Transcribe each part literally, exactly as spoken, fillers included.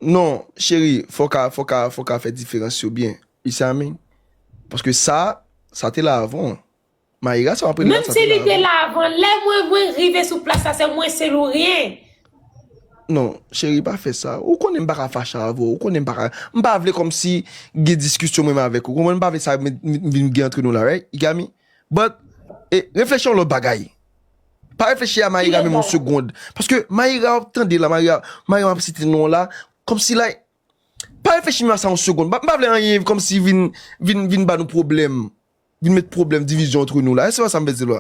non, cheri, fò ka, fò ka, fò ka fè diferans yo byen. You see what I mean? Paske sa, sa te la avan. Mayra, sa w ap rele la, Menm si li te la avan, lè mwen, mwen rive sou plas la, se mwen sèl ou ryen. Non, cheri, pa fè sa. Ou konnen m pa ka fache avè w. Ou konnen m pa ka. M pa vle kòmsi gen diskisyon mwen menm avèk ou. Ou konprann? M pa vle sa vin, vin, vin gen antre nou la, right? You got me? But, eh, reflechi yon lòt bagay. Pa reflechi a Mayra menm yon segonn. Paske Mayra w ap tande la, Mayra, Mayra m ap site non la, kòmsi la, pa reflechi menm a sa yon segonn. M pa, m pa vle anyen kòmsi vin, vin, vin ba nou pwoblèm. Vin met pwoblèm, divizyon antre nou la. Èske w wè sa m vle di la?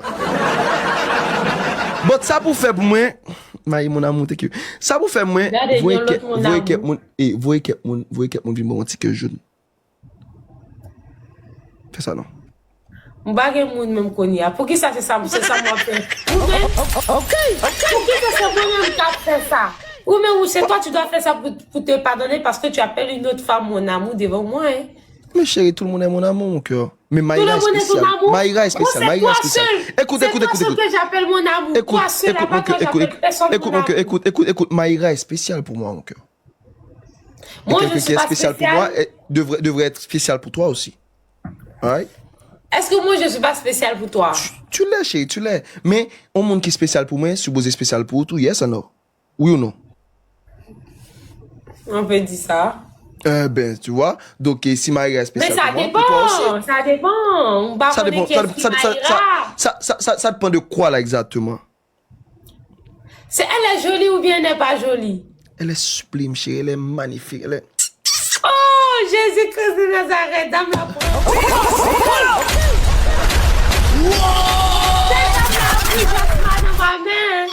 But sa pou fè pou mwen, Mayi, mon amour, thank you. Sa pou fè mwen, voye kèk, voye kèk moun, eh, voye kèk moun, voye kèk moun vin ban mwen ti kè joun. Fè sa non. M pa gen moun menm kounye a. Poukisa se sa, se sa m ap fè? Ou menm? Ok, ok. Poukisa se mwen menm k ap fè sa? Ou menm, ou, c'est toi, tu dois faire ça pour, pour te pardonner parce que tu appelles une autre femme mon amour devant moi, hein. Men cheri, tout le monde est mon amour, mon cœur. Men Mayra espesyal. Mayra espesyal. Mayra espesyal. Écoute, écoute, écoute, écoute. J'appelle mon amour. Toi seul, à part toi, j'appelle personne mon amour. Écoute, écoute, écoute, écoute. Mayra espesyal pou mwen, mon cœur. Moi, je suis pas spéciale. Devrait, devrait être spécial pour toi aussi. Alright? Est-ce que moi, je suis pas spéciale pour toi? Tu, tu l'es, chérie, tu l'es. Men, yon moun ki espesyal pou mwen, sipoze espesyal pou ou tou, yes or no? Oui ou non? On peut dire ça. Eh ben, tu vois. Donc, eh, si Mayra est spéciale pour moi, pour toi aussi. Mais ça dépend, ça dépend. On va connaître qui est Mayra. Ça, ça, ça, ça dépend de quoi, là, exactement? C'est, elle est jolie ou bien elle n'est pas jolie? Elle est sublime, chérie. Elle est magnifique. Elle est... Oh, Jésus-Christ de Nazareth, dam la pran. Dam la pran Jasmine nan men.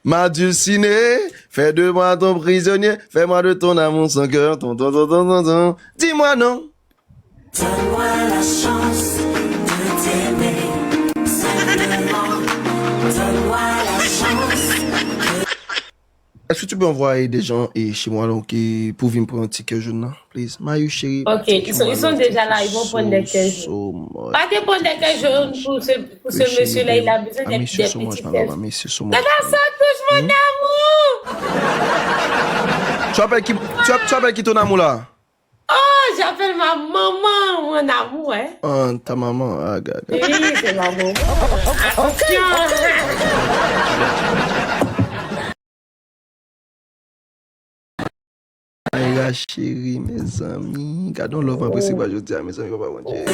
M'a dulciné, fais de moi ton prisonnier, fais-moi de ton amour sans cœur, ton, ton, ton, ton, ton, ton. Dis-moi non. Donne-moi la chance de t'aimer, seulement. Donne-moi la chance de... Est-ce que tu peux envoyer des gens et chez moi donc et pour venir prendre un ticket jaune là, please? Mayu chérie. Ok, ils sont, ils sont déjà là, ils vont prendre des cœurs jaunes. Pas de prendre des cœurs jaunes pour ce, pour ce monsieur-là, il a besoin des, des petits cœurs. Tata, ça touche mon amour. Tu appelles qui, tu appelles qui ton amour là? Oh, j'appelle ma maman, mon amour, hein. Ah, ta maman, ah, gade. Oui, c'est ma maman. Attention. Mayra chérie, mezanmi. Gade yon love mwen resevwa jodi a, mezanmi, papa Bondye.